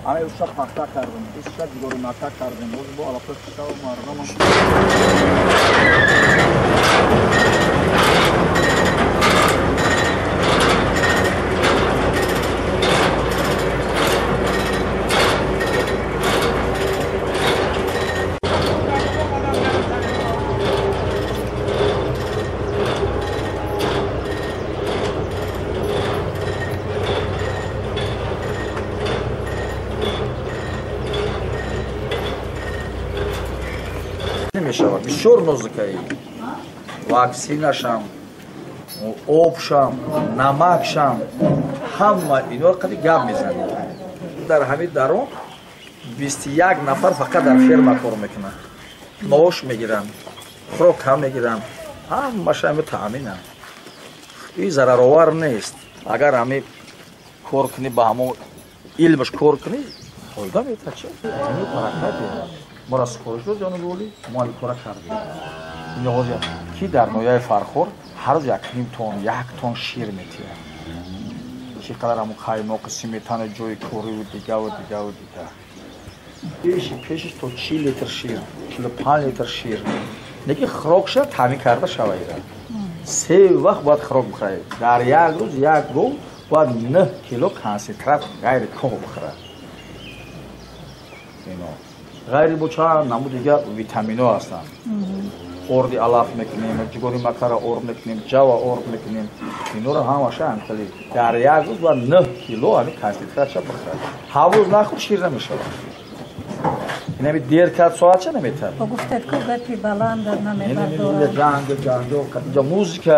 Ана уша пахта кардем, иша ҷигори мака кардем, боз бо алафа шишав мардам. Мешавад бисёр нозукаи ваксинашам, обшам, намакшам, ҳама инҳоро қади гап мезанем. Дар ҳамин дарон 21 нафар фақат дар ферма кор мекунанд, маош мегиранд, хӯрок ҳам мегиранд, ҳамаша ҳами таъминанд. Ин зараровар нест. Агар ҳами кор кунӣ, ба ҳамон илмаш кор кунӣ, фоида метавад. Чи баракат дорад. Моро супориш дод ҷониби олӣ, мо ҳали кора кардем. Ин оғози ки дар ноҳияи Фархор ҳар рӯз 1.5 тон, 1 тон шир метиҳад. Чӣ қадар ҳамон қаймоқи сметана ҷои кориву дигаву дигаву дигар. Пешиш то 40 литр шир, 45 литр шир. Лекин хӯрокша таъмин карда шавад. Се вақт бояд хӯрок бихӯрад. Дар як рӯз як гов бояд 9 кило консентрат ғайри коҳ бихӯрад. Ино ғайри бо чанд намуд дигар витаминҳо ҳастанд. Орди алаф мекунем, ҷигори макара орд мекунем, ҷава орд мекунем. Инҳоро ҳамаша ҳамхели дар як рӯз бояд 9 кило ҳамин консентратша бихӯрад. Ҳар рӯз нахӯр шир намешавад. Инами дер кард соатча наметавад. Бо гуфтед ку гапи баланд намебардорад. Ҷанг, ҷанҷол, инҷа музика,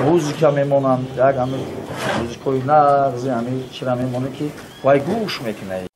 музика мемонанд, як ҳамин музикои нағзи ҳамин чира мемонад ки вай гӯш мекунад.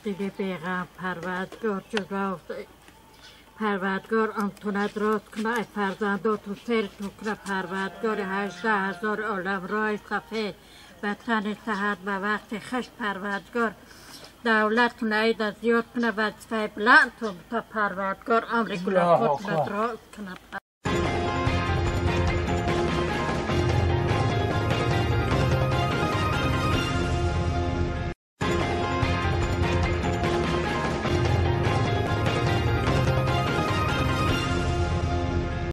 Диге беғам Парвардгор ҷузо Парвардгор омтунад рост куна, ай фарзандотун сертун куна. Парвардгори 18 000 олам рои сафед ватани саҳат ба вақти хаш Парвардгор давлатун айда зиёд куна, вазифаи баландтун то Парвардгор амри гулохот кунад рост куна.